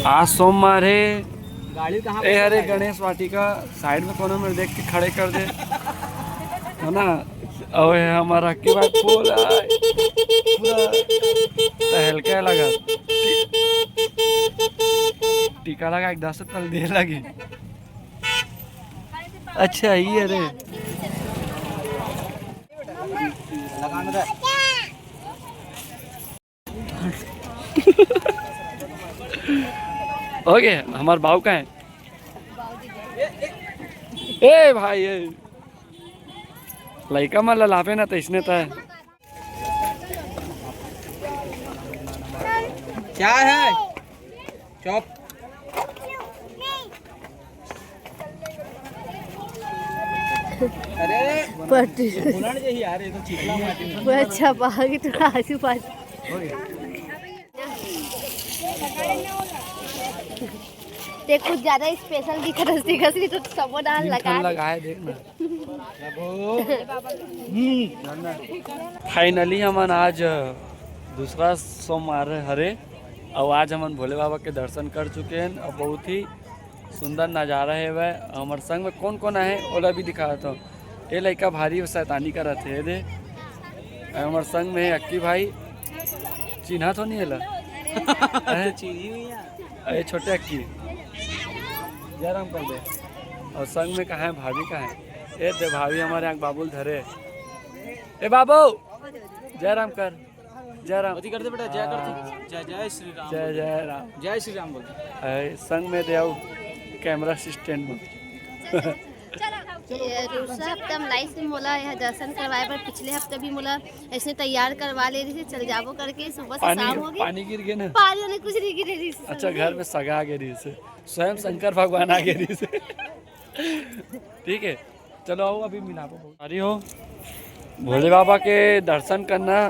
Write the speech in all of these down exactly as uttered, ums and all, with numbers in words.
आज सोमवार हे। गाड़ी कहाँ ए, अरे, गणेश वाटिका side में कोनो मेर देख के खड़े कर दे, है ना? अउ ये हमर अक्की भाई full आय, पूरा टहल के लगा, टीका लगा, एक दस साल दे लगी। अच्छा, ये रे। OK, हमर बाऊ का है? ए भाई, ए। लइका मन ला लापे ना, त इसने त है। क्या है? चुप। अरे, पट। बोलना चाहिए यार, ये तो चिखला माटी है। पूरा छपा के थोड़ा आजू बाजू। ते कुछ ज्यादा special दिखत हस, दिखत हस, तो सबो डाल लगा दे। लगाए देख ना। Finally हमन आज दूसरा सोमवार हरे, अउ आज हमन भोले बाबा के दर्शन कर चुके हैं। अउ बहुत ही सुंदर नजारा हे वह। हमर संग में कौन कौन आहे, ओला भी दिखात हूँ। ये लइका भारी शैतानी करत हे, दे। हमर संग में हे अक्की भाई, चिन्हा तो नहीं एला? हैं? चिन्ही हुई है। अरे छोटे अक्की, जय राम कर दे। अउ संग में कहाँ है भाभी, कहाँ है? ए दे भाभी हमारे यहाँ बाबुल धरे। ए बाबू, जय राम कर, जय राम। अति कर दे बेटा, जय कर दे। जय जय श्री राम जय बोल। जय राम। जय श्री राम बोल। ए, संग में दे आओ camera assistant में। ये दूसरा हफ्ता में लाइस से मोला यहाँ दर्शन करवाए बर, पिछले हफ्ते भी मोला ऐसे तैयार करवा ले रही थी, चल जाबो करके, सुबह से पानी, शाम हो गई। पानी गिर गए ना? पानी वानी कुछ नहीं गिरे रही। अच्छा, घर में सगा आ गए रही से, स्वयं शंकर भगवान आ गए रही से। ठीक है, चलो आओ, अभी मिलाबो। अरे हो, भोले बाबा के दर्शन करना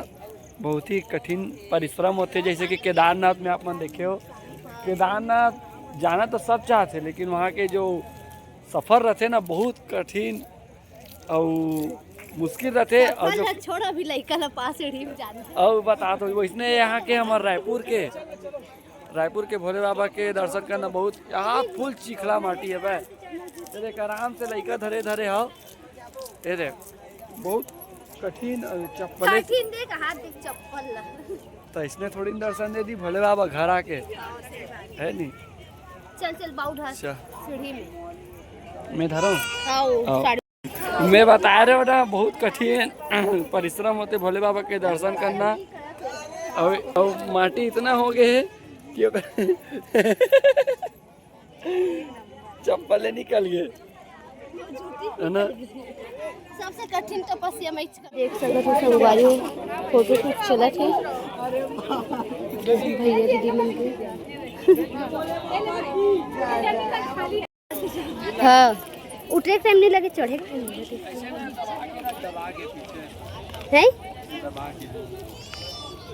बहुत ही कठिन परिश्रम होथे। जैसे कि केदारनाथ में आप मन देखे हो, केदारनाथ जाना तो सब चाहथे, लेकिन वहाँ के जो सफर रहथे ना, बहुत कठिन अउ मुश्किल रहथे। अउ जो छोड़, अभी लइका ला पास सीढ़ी में जाना। अउ बता दो, वैसने यहाँ के हमर रायपुर के रायपुर के भोले बाबा के दर्शन करना बहुत, यहाँ full चिखला माटी है बे। ये देख, आराम से लइका धरे धरे हो। ये देख, बहुत कठिन, अ, चप्पल। कठिन देख, हाथ देख, चप्पल ला। तो इसने थोड़ी न दर्शन दे दी भोले बाबा घर आके, है नी? चल, चल, बाऊ धर। अच्छा। सीढ़ी में। मैं धरूं? आओ, आओ। साड़ी मैं बता रहे हो ना, बहुत कठिन परिश्रम होथे भोले बाबा के दर्शन करना। अउ, अउ माटी इतना हो गए हे कि ओकर चप्पल ले निकल गए, है ना? सबसे कठिन तपस्या में इसका। देख सकत हो संगवारी, photo shoot चलत हे भैया दीदी मन के। हाँ, उतरे के time नहीं लगे, चढ़े के time लगे। हैं?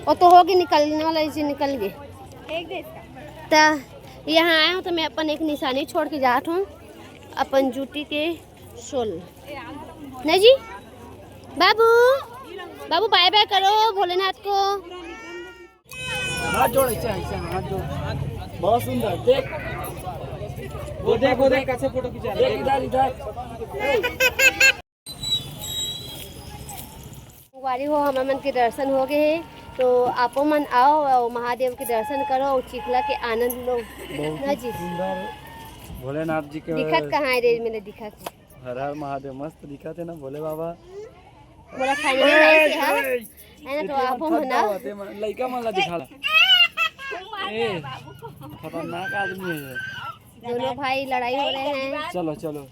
वो तो होगे, निकलने वाला, इसे निकल गए। त यहाँ आए हूँ तो मैं अपन एक निशानी छोड़ के जात हूँ, अपन जूती के सोल। नहीं जी, बाबू, बाबू bye bye करो भोलेनाथ को। हाथ जोड़, ऐसे, ऐसे, हाथ जोड़। बहुत सुंदर, देख। वो देख, वो देख, कैसे photo खींचा रहा है। देख, इधर, इधर। संगवारी हो, हमर मन के दर्शन हो गए हे, तो आपो मन आओ अउ महादेव के दर्शन करो अउ चिखला के आनंद लो। बहुत ना जी। सुंदर भोलेनाथ जी के दिखत कहाँ है रे, मेरे दिखत। हर हर महादेव, मस्त दिखत है ना भोले बाबा। मोला finally लाइस हे, हाँ? है ना, तो आपो मन ना। लइका मन ला दिखा ला। ए, खतरनाक आदमी है ये। दोनों भाई लड़ाई हो रहे हैं। चलो, चलो।